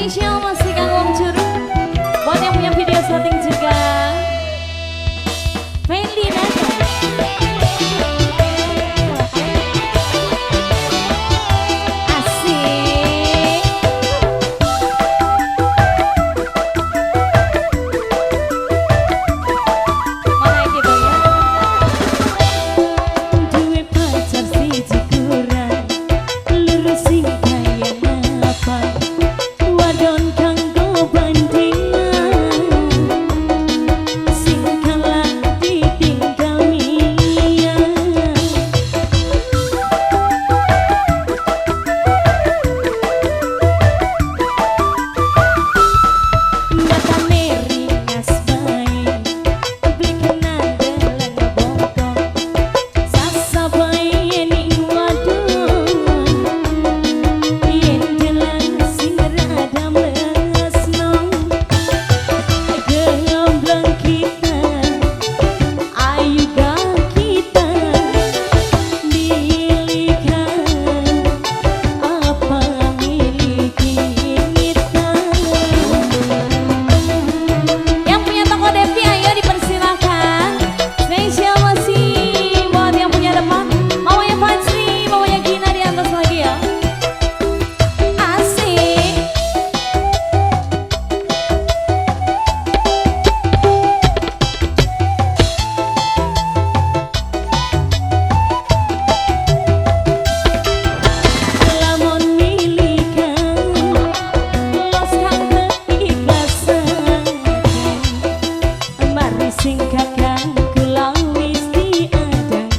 Spesial masih Kang Wong Juru. Buat yang punya video syuting juga, Fendi Nanda. Asik. Mana gitu ya? Duwe pacar siji kurang, luru sing kaya ngapa? Wadon kanggo bandingan, sing kalah ditinggal miyang. Matane ringas bae, beli kena deleng bokong. Sasa bae ning wadon, yen deleng sing rada mlesno. Gembleng kita, ayu gak kita milikan, apa milik kita. Yang punya toko Devi ayo dipersilakan. Spesial masih buat yang punya depan. Mamanya Fajri, mamanya Gina di atas lagi ya. Asik. Lamun milikan, los kang keikhlasan. Mari sing kakang kula wis diadang-adang.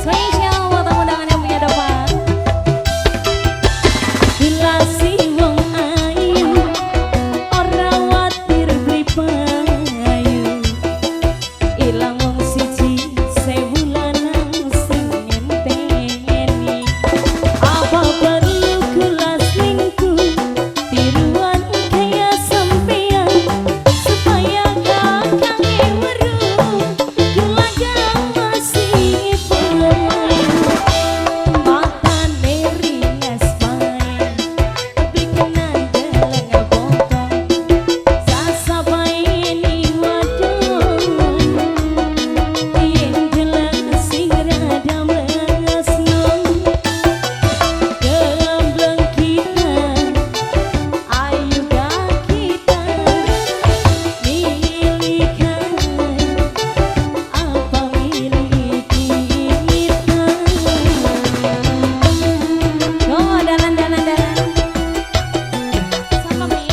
Spesial buat tamu undangan yang punya depan. Dilasi wong ayu, ora watir beli payu. Ilang wong siji sewu lanang sing ngenteni. Apa perlu kula selingkuh, tiruan kaya sampean, supaya kakange weruh kula gak masih payu. Matane ringas bae, beli kena deleng bokong. Sasa bae ning wadon, yen deleng sing rada mlesno. Gembleng kita, ayu gak kita milikan, apa milik kita. Oh, dalan dalan dalan. Sama Mi.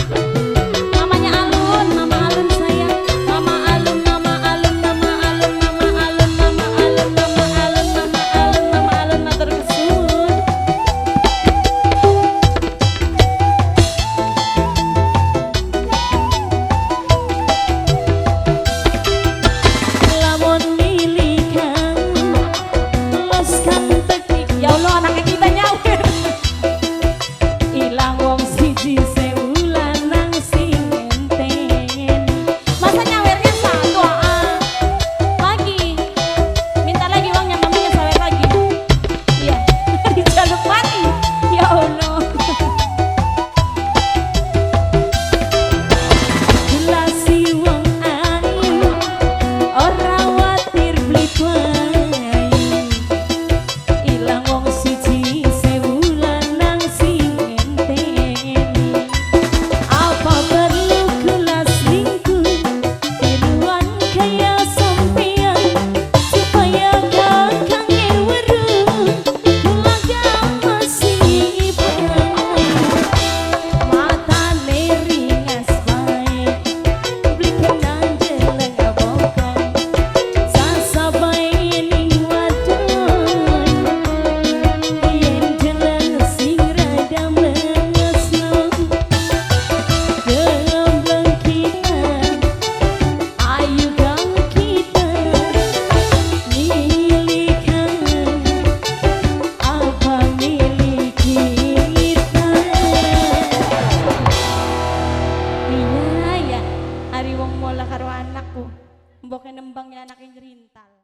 Mamanya Alun, Mama Alun sayang. Mama Alun, Mama Alun, Mama Alun, Mama Alun, Mama Alun, Mama Alun, Mama Alun, Mama Alun, matur kesuwun. Lamun milikan, los kang teki. Ya Allah, anaknya kita nyawer. Ilang wong siji sewu lanang sing ngenteni. Masa nyawernya satu, ah? Lagi. Minta lagi uangnya, mamanya sawer lagi. Iya. Dijaluk mati. Ya Allah. Gelasi wong ayu, ora watir beli payu. Ilang wong siji sewu lanang sing ngenteni. Apa perlu kula selingkuh, tiruan kaya sampean, supaya kakange weruh kula gak masih payu. Matane ringas bae, beli kena deleng bokong. Sasa bae ning wadon, yen deleng sing rada mlesno. Gembleng kita, ayu gak kita milikan, apa milik kita. Iya ya, ari wong mola karo anakku. Mbok nembang ya anaknya nyerintal.